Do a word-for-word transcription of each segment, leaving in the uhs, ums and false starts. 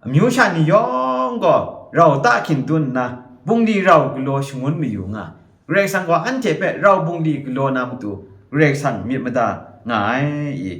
Amyu sha ni yawng gaw rau ta hkyin dun nna, bungli rau galaw shangun mayu nga, Karai Kasang gaw anhte hpe rau bungli galaw na matu Karai Kasang myit mada nga ai i.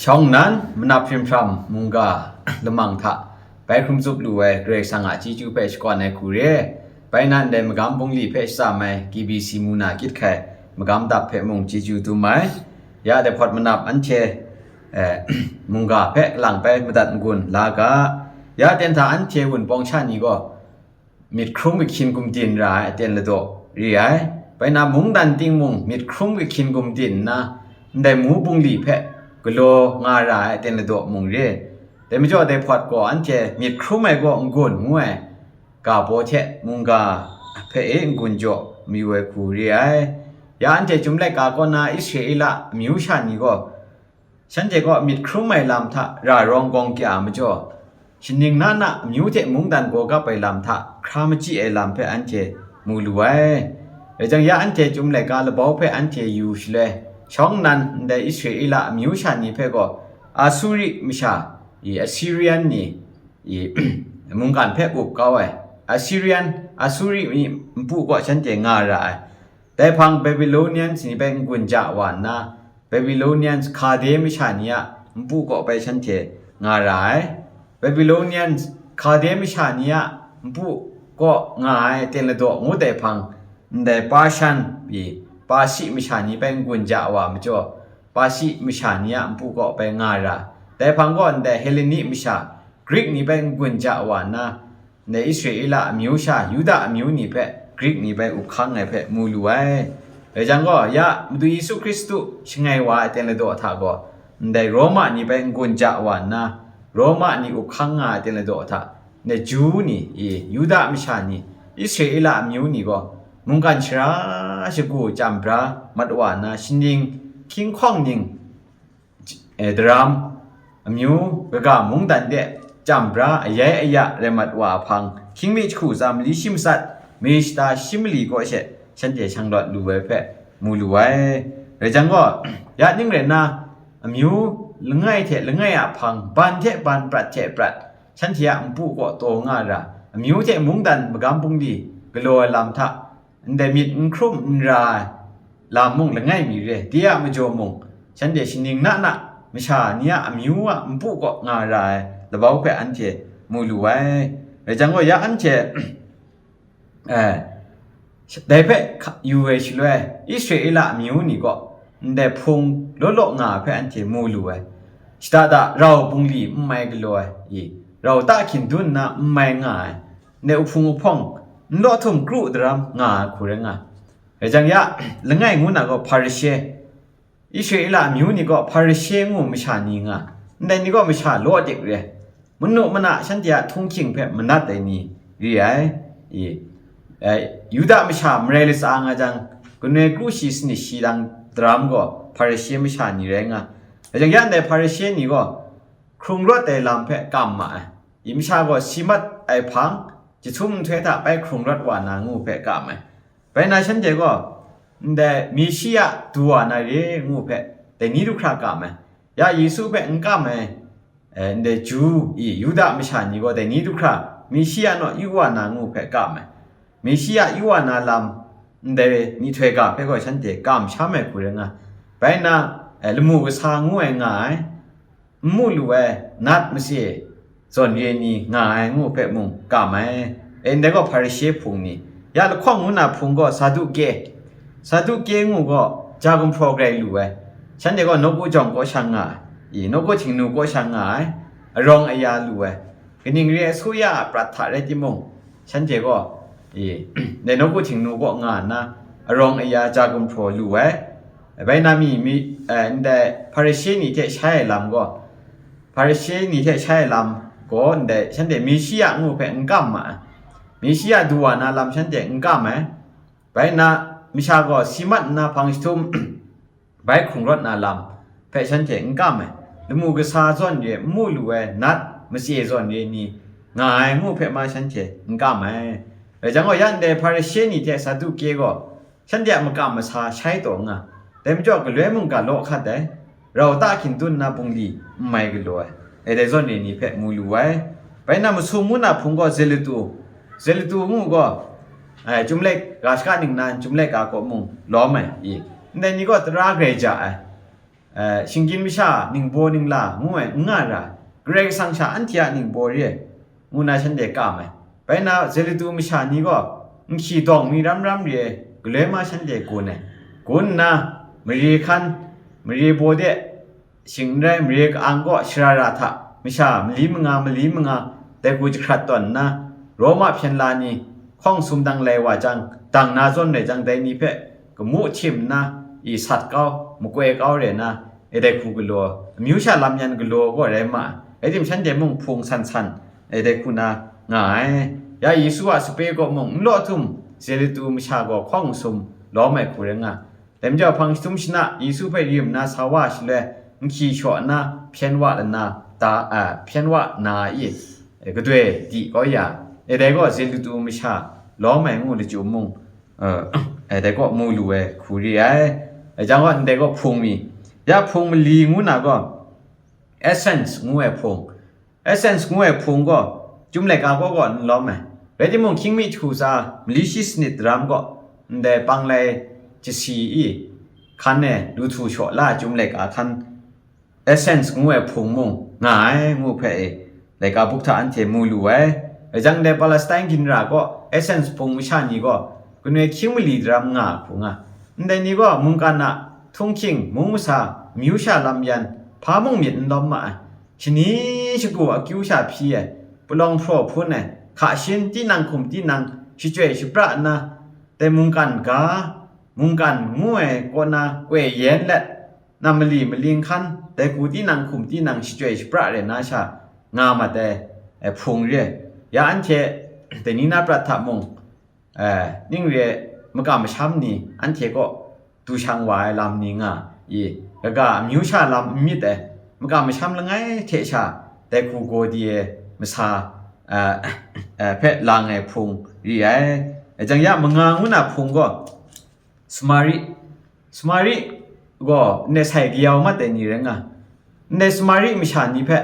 Shawng nnan, manap hprim hpram mungga lamang hta bai hkrum tsup lu ai Karai Kasang a chyeju hpe shakawn ai hku re ai. Bai nan dai magam bungli hpe shatsam ai K B C mu na kyit hkai magam dap hpe mung chyeju dum ai. Ya dai hpawt manap anhte, eh, mungga hpe kalang bai madat n-gun la ga. Ya ten hta anhte wunpawng sha ni gaw, myit hkrum kahkyin gumdin ra ai aten ladaw re ai. Bai na mungdan ting mung myit hkrum kahkyin gumdin nna, ndai mu bungli hpe galaw nga ra ai aten ladaw mung re ai. Dai majaw dai hpawt gaw anhte myit hkrum ai gaw n-gun ngu ai ga baw hte mungga hpe e n-gun jaw mayu ai hku re ai. Ya anhte Chyum laika kaw na Israela amyu sha ni gaw, shanhte kaw myit hkrum ai lam hta ra rawng gawng kya ai majaw, shaning na na amyu hte mungdan gaw gap ai lam hta hkra machyi ai lam hpe anhte mu lu ai. Rai jang, ya anhte Chyum laika labau hpe anhte yu shaloi, shawng nnan ndai Israela amyu sha ni hpe gaw Asuri masha i Assyrian ni i mungkan hpe up kau ai. Assyrian, Asuri i npu kaw shanhte nga ra ai. Dai hpang Babylonians ni hpe n-gun ja wa nna, Babylonians Hkade masha ni a npu kaw bai shanhte nga ra ai. Babylonians Hkade masha ni a npu kaw nga ai ten ladaw ngut ai hpang, ndai Parshan pyi, Pasi masha ni bai n-gun ja wa majaw, Pasi masha ni a npu kaw bai nga ra. Dai hpang gaw ndai Helleni masha, Grik ni bai n-gun ja wa nna, ndai Israela amyu sha, Yuda amyu ni hpe Grik ni bai up hkang ai hpe mu lu ai. Rai jang gaw, ya Madu Yesu Hkristu shangai wa ai ten ladaw hta gaw, ndai Roma ni bai n-gun ja wa nna, Roma ni up hkang nga ai ten ladaw hta, ndai Ju ni, i, Yuda masha ni, Israela amyu ni gaw, mungkan shara shagu chyam bra mat wa nna, shaning, hkying hkawng ning, eh, daram, amyu, kaga mungdan de chyam bra ayai aya rai mat wa hpang, hkying mi jahku tsa mali shi matsat, mali shata shi mali kaw she shanhte shang lawt lu ai hpe mu lu ai. Rai jang gaw, ya ning rai nna, amyu langai hte langai a hpang, ban hte ban, prat hte prat, shanhte a npu kaw taw nga ra, amyu hte mungdan magam bungli galaw ai lam hta, ndai myit n hkrum n ra ai lam mung langai mi re, de a majaw mung, shanhte shaning na na masha ni a amyu a npu kaw nga ra ai labau hpe anhte mu lu ai. Rai jang gaw, ya anhte, eh, dai hpe hka-, yu ai shaloi, Israela amyu ni kaw ndai hpung law law nga ai hpe anhte mu lu ai. Shada da rau bungli n mai galaw ai, i, rau ta hkyin dun nna n mai nga ai, ndai uhpung uhpawng n law htum kru daram nga ai hku rai nga ai. Rai jang ya, langai ngu na gaw Hparishe, Israela amyu ni gaw Hparishe ngu masha ni nga, ndai ni gaw masha law dik re, manu mana shanhte a htunghking hpe manat ai ni re ai. I, eh, Yuda masha marai latsa nga jang, ganoi kru shi sanit shi dang daram gaw Hparishe masha ni rai nga. Rai jang ya, ndai Hparishe ni gaw hkrung rawt ai lam hpe kam ma ai. I masha gaw si mat ai hpang, jahtum nhtoi hta bai hkrung rawt wa na ngu hpe kam ai. Bai na shanhte gaw, ndai Meshia du wa na re ngu hpe, dai ni du hkra kam ai. Ya Yesu hpe n kam ai, eh, ndai Ju i Yuda masha ni gaw, dai ni du hkra Meshia naw yu wa na ngu hpe kam ai. Meshia yu wa na lam, ndai myihtoi ga hpe gaw shanhte kam sham ai hku rai nga. Bai na, eh, lamu kasa ngu ai nga ai, n mu lu ai nat mase zawn re ni nga ai ngu hpe mung kam ai. E, ndai gaw Hparishe hpung ni, ya lahkawng ngu na hpung gaw Saduke, Saduke ngu gaw ja gumhpraw grai lu ai, shanhte gaw nawku jawng kaw shang nga ai, i, nawku htingnu kaw shang nga ai, arawng aya lu ai, kaning re ai, su ya a prat hta rai timung, shanhte gaw, i, ndai nawku htingnu kaw nga nna, arawng aya ja gumhpraw lu ai. Bai na mi, mi, eh, ndai Hparishe ni hte shai ai lam gaw, Hparishe ni hte shai ai lam gaw, ndai shanhte Meshia ngu hpe n kam ma ai. Meshia du wa na lam shanhte n kam ai. Bai nna, masha gaw si mat nna hpang jahtum bai hkrung rawt na lam hpe shanhte n kam ai. Lamu kasa zawn re n mu lu ai nat mase zawn re ni nga ai ngu hpe ma shanhte n kam ai. Rai jang gaw, ya ndai Hparishe ni hte Saduke gaw shanhte a makam masa shai taw nga, dai majaw galoi mungga law hkat ai. rau ta hkin dun nna bungli n mai galaw ai, e dai zawn re ni hpe mu lu ai. Bai na masum ngu na hpung gaw Zelatu, Zelatu ngu gaw, ai, Chyum Laika ga shaka ningnan, Chyum Laika kaw mung lawm ai, i, ndai ni gaw tara grai ja ai, eh, shinggyim masha ningbaw ningla ngu ai, n nga ra, Karai Kasang sha anhte a ningbaw re ai, ngu na shanhte kam ai. Bai na Zelatu masha ni gaw, nhki dawng mi ram ram re ai, galoi ma shanhte gun ai. Gun nna, mare hkan, mare baw de, shing n rai, mare ka-ang kaw shara ra hta, masha mali manga, mali manga, dai hku jahkrat tawn nna, Roma hpyen la ni, hkawng sum dang lai wa jang, dang na zawn rai jang, dai ni hpe kamu htim nna, i sat kau, makoi kau rai nna, e dai hku galaw, amyu sha lam yan galaw gaw rai ma ai. Rai tim, shanhte mung hpung san san, e dai hku na nga ai. Ya Yesu a sape kaw mung n law htum, Zelatu masha gaw hkawng sum lawm ai hku rai nga. Dai majaw, hpang jahtum shana Yesu hpe rim nna sa wa shaloi, nhki shaw nna hpyen wa lana, ta, a, hpyen wa na i, e, gadoi di kau ya, e dai gaw Zelatu masha lawm ai ngu lachyum mung, e, e dai gaw mu lu ai hku re ai. E jang gaw, ndai gaw hpung mi, ya hpung mali ngu na gaw, Essence ngu ai hpung, Essence ngu ai hpung gaw, Chyum Laika kaw gaw n lawm ai. Rai timung, hkying mi jahku tsa mali shi sanit daram gaw, ndai panglai jasi i hkan e lu htu shaw la ai Chyum Laika hkan, Essence ngu ai hpung mung nga ai, ngu hpe e, laika buk hta anhte mu lu ai. Rai jang, ndai Palestine ginra gaw Essence hpung masha ni gaw, kanoi hkying mali daram nga ai hku nga. Ndai ni gaw mungkan a htunghking, mung masa, amyu sha lam yan, hpa mung myit n lawm ma ai. Shani shagu akyu sha hpyi ai, palawng hpraw hpun ai, hka shin, tinang hkum tinang shachyoi shapra nna, dai mungkan ga, mungkan ngu ai kaw na koi yen let, nam mali maling hkan, dai hku tinang hkum tinang shachyoi shapra rai na sha nga mat ai, e, hpung re ai. Ya anhte dai ni na prat hta mung, e, ning re ai, makam masham ni anhte kaw du shang wa ai lam ni nga i, kaga amyu sha lam n myit ai, makam masham langai hte sha dai hku gaw di ai masa, e, e, hpe lang ai hpung re ai. E jang ya manga ngu na hpung gaw, Samari, Samari gaw ndai sai kayau mat ai ni rai nga. Ndai Samari masha ni hpe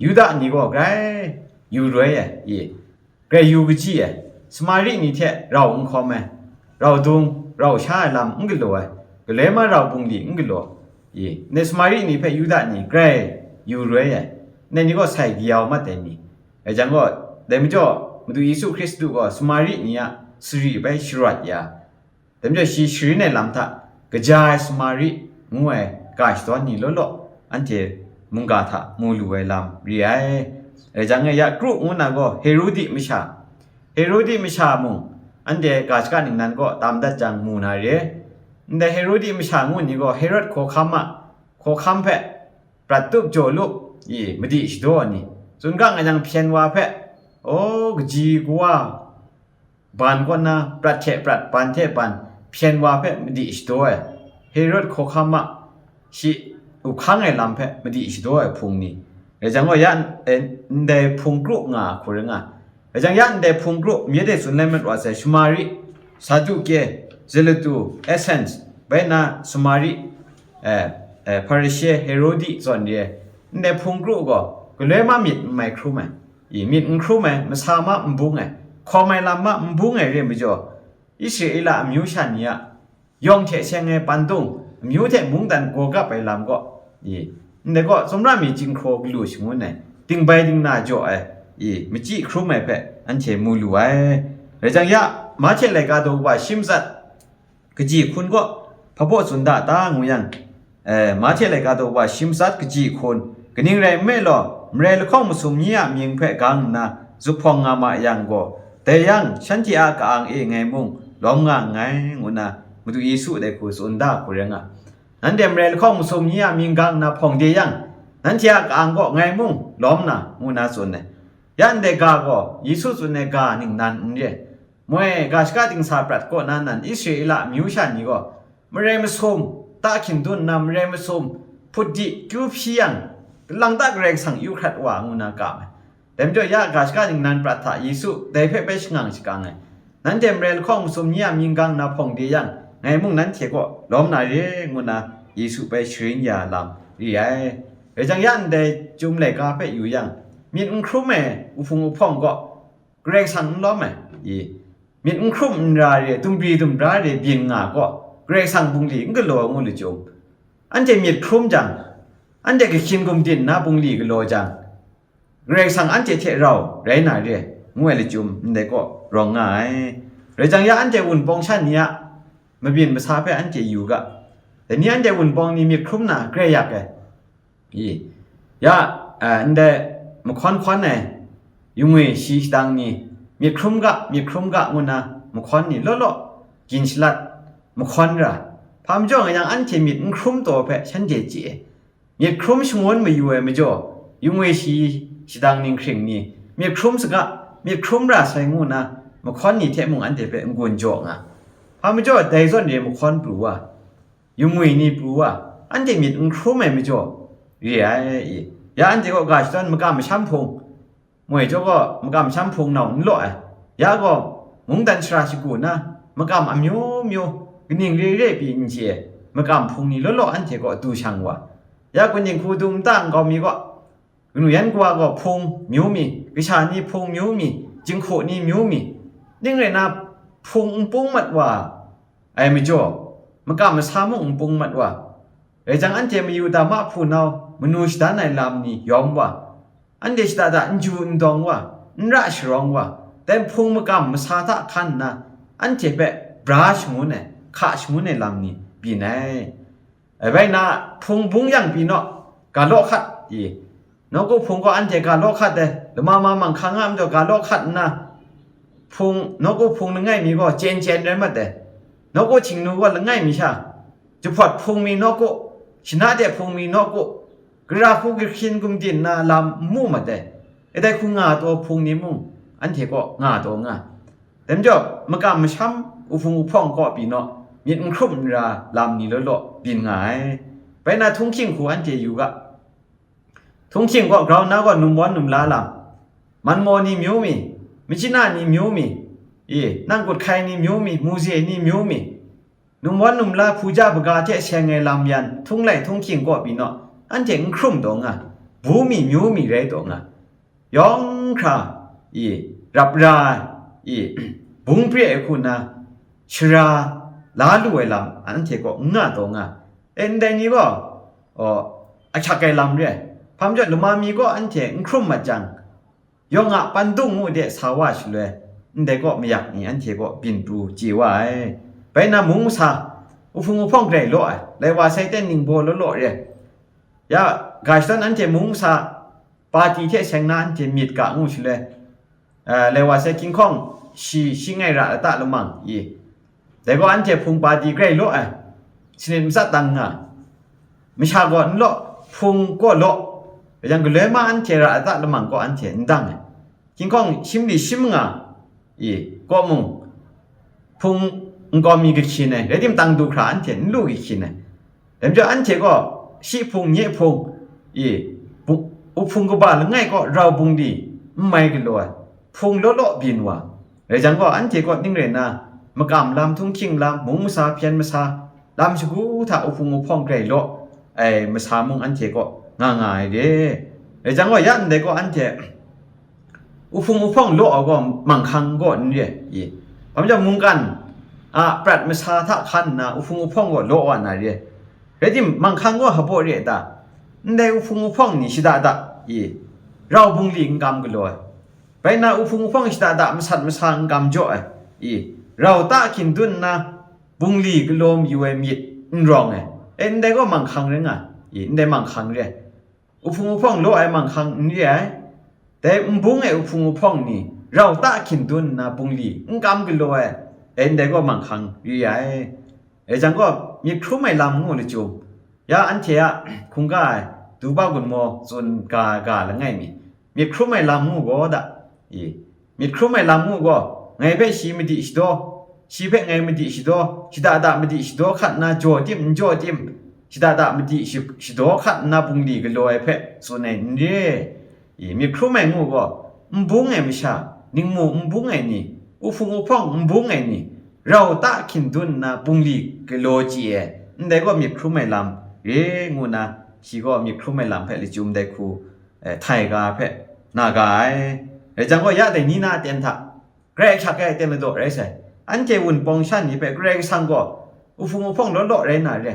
Yuda ni gaw grai yu roi ai, i, grai yu kaji ai. Samari ni hte rau n hkawm ai, rau dung, rau sha ai lam n galaw ai, galoi ma rau bungli n galaw, i, ndai Samari ni hpe Yuda ni grai yu roi ai. Ndai ni gaw sai kayau mat ai ni. Rai jang gaw, dai majaw, Madu Yesu Hkristu gaw Samari ni a sari bai sharawt ya, dai majaw shi sharin ai lam hta, kaja ai Samari ngu ai ga shadawn ni law law, anhte mungga hta mu lu ai lam re ai. Rai jang e, ya kru ngu na gaw Herodi masha, Herodi masha mung, anhte ga shaka ningnan kaw tam dat jang mu na re. Ndai Herodi masha ngu ni gaw Herod hkawhkam a, hkawhkam hpe prat tup jaw lup i, madi shadaw ai ni, tsun ga nga yang hpyen wa hpe, aw, kaji kawa, ban kaw na prat hte prat, ban hte ban, hpyen wa hpe madi shadaw ai, Herod hkawhkam a, shi up hkang ai lam hpe madi shadaw ai hpung ni, rai jang gaw ya, e, ndai hpung kru nga ai hku rai nga. Rai jang ya ndai hpung kru myit e tsun lai mat wa sai, Shamari, Saduke, Zelatu, Essence, bai na Shamari, e, e, Hparishe, Herodi zawn re ai, ndai hpung kru gaw galoi ma myit n mai hkrum ai. I, myit n hkrum ai, masa ma n bung ai, hkawm ai lam ma n bung ai re ai majaw, Israela amyu sha ni a yawng hte seng ai pandung, amyu hte mungdan gaw gap ai lam gaw, i, ndai gaw, tsawmra mi chyinghkraw galu shangun ai, dingbai dingna jaw ai, i, machyi hkrum ai hpe anhte mu lu ai. Rai jang ya, Mahte laika daw wa shi matsat kaji hkun gaw, hpa baw tsun da ta ngu yang, e, Mahte laika daw wa shi matsat kaji hkun, kaning rai nme law, marai lahkawng masum ni a mying hpe gang nna zuphpawng nga ma yang gaw, dai yang, shanhte a ka-ang e ngai mung lawm nga nngai, ngu nna Madu Yesu dai hku tsun da hku rai nga. Nanhte marai lahkawng masum ni a mying gang nna hpawng de yang, nanhte a ka-ang gaw ngai mung lawm na, ngu nna tsun ai. Ya ndai ga gaw Yesu tsun ai ga ningnan n re. Moi, ga shaka dingsa prat kaw na nan Israela amyu sha ni gaw, marai masum, ta hkin dun nna marai masum, hput di, kyu hpyi yang, kalang ta Karai Kasang yu hkrat wa, ngu na kam ai. Dai majaw, ya ga shaka ningnan prat hta Yesu dai hpe bai shangang shakang ai. Nanhte marai lahkawng masum ni a mying gang nna hpawng de yang, ngai mung nanhte kaw lawm na re, ngu nna Yesu bai sharin ya lam ri ai. Rai jang, ya ndai chyum laika hpe yu yang, myit n hkrum ai uhpung uhpawng gaw Karai Kasang n lawm ai, i, myit n hkrum n ra re, dumbri dumra re byin nga gaw, Karai Kasang bungli n galaw ngu lachyum, anhte myit hkrum jang, anhte kahkyin gumdin nna bungli galaw jang, Karai Kasang anhte hte rau rai na re, ngu ai lachyum ndai kaw rawng nga ai. Rai jang, ya anhte wunpawng shan ni a mabyin masa hpe anhte yu ga, dai ni anhte wunpawng ni myit hkrum na grai yak ai. I, ya, a, ndai mahkawn hkawn ai, yungwi shi shadang ni, myit hkrum ga, myit hkrum ga, ngu nna mahkawn ni law law, gin shalat, mahkawn ra, hpa majaw nga yang, anhte myit n hkrum taw hpe shanhte chye ai. Myit hkrum shangun mayu ai majaw, yungwi shi shadang ninghkring ni, myit hkrum saga, myit hkrum ra sai, ngu nna mahkawn ni hte mung anhte hpe n-gun jaw nga. Hpa majaw, dai zawn re mahkawn pru wa, yungwi ni pru wa, anhte myit n hkrum ai majaw re ai. I, ya anhte gaw ga shadawn makam masham hpung, moi jaw gaw makam masham hpung nau n law ai. Ya gaw mungdan shara shagu na, makam amyu myu, kaning re re pyi n chye ai, makam hpung ni law law anhte gaw du shang wa. Ya kaning hku du nta nkau mi gaw, kanu yan kawa gaw hpung myu mi, kasha ni hpung myu mi, jinghku ni myu mi, ning rai na, hpung n pung mat wa ai majaw, makam masa mung n pung mat wa. Rai jang, anhte mayu dama hpunau manu shadan ai lam ni yawm wa, anhte shada da n ju n dawng wa, n ra sharawng wa, dai hpung makam masa hta hkan nna, anhte hpe bra shangun ai, hka shangun ai lam ni byin ai. Ai bai na, hpung bung yang pyi naw, ga law hkat, i, nawku hpung gaw anhte ga law hkat ai, lama ma manghkang a majaw ga law hkat nna, hpung, nawku hpung langai mi gaw chyen chyen rai mat ai, nawku htingnu gaw langai mi sha, jahpawt hpung mi nawku, shana de hpung mi nawku, gara hku kahkyin gumdin na lam n mu mat ai, e dai hku nga taw hpung ni mung anhte kaw nga taw nga. Dai majaw, makam masham uhpung uhpawng kaw pyi naw, myit n hkrum n ra lam ni law law byin nga ai. Bai na, htunghking hku anhte yu ga. Htunghking gaw grau nna gaw numwan numla lam, manmaw ni myu mi, machyin a ni myu mi, i, nang kut hkai ni myu mi, muze ni myu mi, numwan numla hpuja baga hte seng ai lam yan htunglai htunghking kaw pyi naw, anhte n hkrum taw nga, bu mi myu mi rai taw nga, yawng hkra, i, rap ra, i, bung pre ai hku nna, shara la lu ai lam anhte kaw n nga taw nga. E, ndai ni gaw, aw, ahkyak ai lam re ai. Hpa majaw, lama mi gaw anhte n hkrum mat jang, yawng a pandung ngu de sa wa shaloi, ndai kaw mayak ni anhte kaw byin pru chye wa ai. Bai na, mung masa, uhpung uhpawng grai law ai, lai wa sai ten ningbaw law law re ai. Ya, ga shadawn anhte mung masa, pati hte seng na anhte myit ga ngu shaloi, eh, lai wa sai, hkinghkawng shi, shi ngai ra lata lamang i, dai gaw anhte hpung pati grai law ai, sanit matsat dang nga, masha gaw n law, hpung kaw law, rai jang, galoi ma anhte ra lata lamang kaw anhte n dang ai. Hkinghkawng shim li shim nga, i, kaw mung, hpung nkau mi kahkyin ai, rai timung, tang du hkra anhte n lu kahkyin ai. Dai majaw, anhte gaw shi hpung, nye hpung, i, bu-, uhpung kaba langai kaw rau bungli n mai galaw ai, hpung law law byin wa. Rai jang gaw, anhte kaw ning rai nna, makam lam, htunghking lam, mung masa, hpyen masa, lam shagu hta uhpung uhpawng grai law ai masa mung anhte kaw nga nga ai re. Rai jang gaw, ya ndai kaw, anhte uhpung uhpawng law ai gaw manghkang kaw n re ai. Hpa majaw, mungkan a prat masa hta hkan nna uhpung uhpawng gaw law wa na re ai. Rai timung, manghkang gaw hpaw re ai ta? Ndai uhpung uhpawng ni shada da i, rau bungli n kam galaw ai. Bai na, uhpung uhpawng shada da masat masa n kam jaw ai i, rau ta hkyin dun nna, bungli galaw mayu ai myit n rawng ai. E, ndai gaw manghkang rai nga i, ndai manghkang re ai. Uhpung uhpawng law ai manghkang n re ai. Dai n bung ai uhpung uhpawng ni rau ta hkyin dun nna bungli n kam galaw ai, e, ndai gaw manghkang re ai. Rai jang gaw, myit hkrum ai lam ngu lachyum, ya anhte a hkungga ai Duba Gunmaw tsun ga ga langai mi, myit hkrum ai lam ngu gaw da, i, myit hkrum ai lam ngu gaw, ngai hpe shi madi shadaw, shi hpe ngai madi shadaw, shada da madi shadaw hkat nna jaw tim n jaw tim, shada da madi shi-, shadaw hkat nna bungli galaw ai hpe tsun ai n re ai. I, myit hkrum ai ngu gaw, n bung ai masha, ningmu n bung ai ni, uhpung uhpawng n bung ai ni, rau ta hkyin dun nna bungli galaw chye ai, ndai gaw myit hkrum ai lam re ngu nna, shi gaw myit hkrum ai lam hpe lachyum dai hku, eh, htai ga hpe na ga ai. Rai jang gaw, ya dai ni na aten hta, grai ahkyak ai aten ladaw rai sai. Anhte wunpawng sha ni hpe Karai Kasang gaw uhpung uhpawng law law rai na re.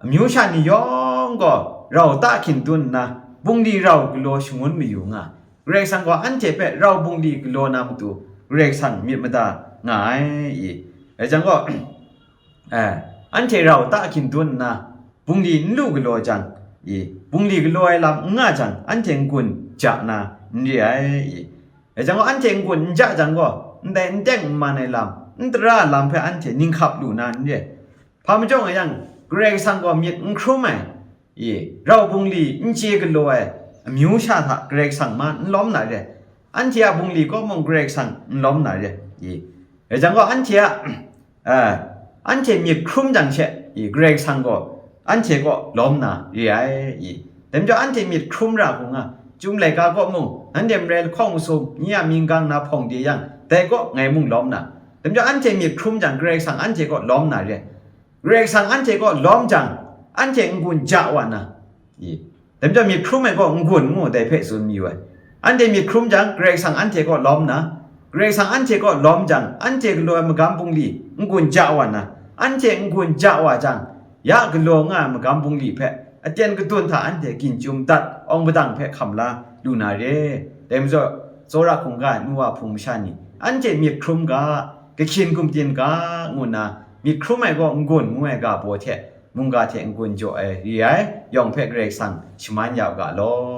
Amyu sha ni yawng gaw rau ta hkyin dun nna, bungli rau galaw shangun mayu nga. Karai Kasang gaw anhte hpe rau bungli galaw na matu Karai Kasang myit mada nga ai i. Rai jang gaw, eh, anhte rau ta hkyin dun nna, bungli n lu galaw jang i, bungli galaw ai lam n nga jang, anhte n-gun ja na n re ai i. Rai jang gaw, anhte n-gun n ja jang gaw, ndai n teng n man ai lam, n tara lam hpe anhte ninghkap lu na n re. Hpa majaw nga yang, Karai Kasang gaw myit n hkrum ai, i, rau bungli n chye galaw ai, amyu sha hta Karai Kasang ma n lawm na re. Anhte a bungli kaw mung Karai Kasang n lawm na re. I, rai jang gaw, anhte a, a, anhte myit hkrum jang she, i, Karai Kasang gaw anhte kaw lawm na re ai. I, dai majaw, anhte myit hkrum ra hku nga, Chyum laika kaw mung, nanhte marai lahkawng masum, nye a mying gang na hpawng de yang, dai kaw ngai mung lawm na. Dai majaw, anhte myit hkrum jang, Karai Kasang anhte kaw lawm na re. Karai Kasang anhte kaw lawm jang, anhte n-gun ja wa na, i, dai majaw myit hkrum ai gaw n-gun ngu dai hpe tsun mayu ai. Anhte myit hkrum jang, Karai Kasang anhte kaw lawm nna, Karai Kasang anhte kaw lawm jang, anhte galaw ai magam bungli n-gun ja wa nna, anhte n-gun ja wa jang, ya galaw nga ai magam bungli hpe aten kadun hta anhte ginjum dat awng padang hpe hkam la lu na re. Dai majaw, tsawra hkungga ai nu wa hpung masha ni, anhte myit hkrum ga, kahkyin gumdin ga, ngu nna myit hkrum ai gaw n-gun ngu ai ga baw hte, mungga hte n-gun jaw ai re ai, yawng hpe Karai Kasang shaman ya u ga law.